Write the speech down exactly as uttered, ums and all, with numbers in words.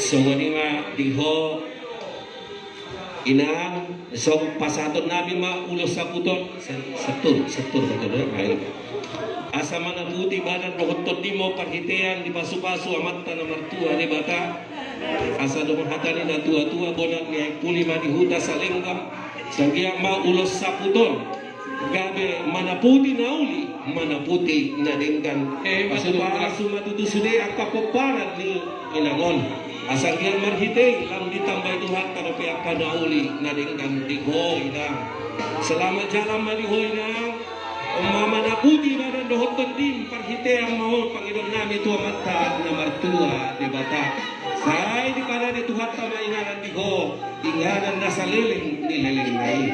Songon i ma di ho inang, so pasahaton nami ma ulos saputon. Sa-, satur, satur, satur, ya, baik. Asa manaputi badan dohot tondim ma parhitean dipasupasu Amanta na martua Debata. Asa dohot hata ni na tuatua, bonar ni aek puli ma di huta Salenggam. Sagiang ma ulos saputon gabe manaputi na uli, manaputi na denggan. Eh, pasupasu ma tutu sude angka pomparan ni inang on. Asa anggiat marhite i lam ditambai Tuhanta dope angka na uli na denggan di ho inang. Selamat jalan ma di ho inang. On ma manaputi badan dohot tondim parhitean ma on pangidoan nami tu Amanta na martua Debata. Sai dipadadi Tuhanta ma inganan di ho, inganan na saleleng ni lelengna i.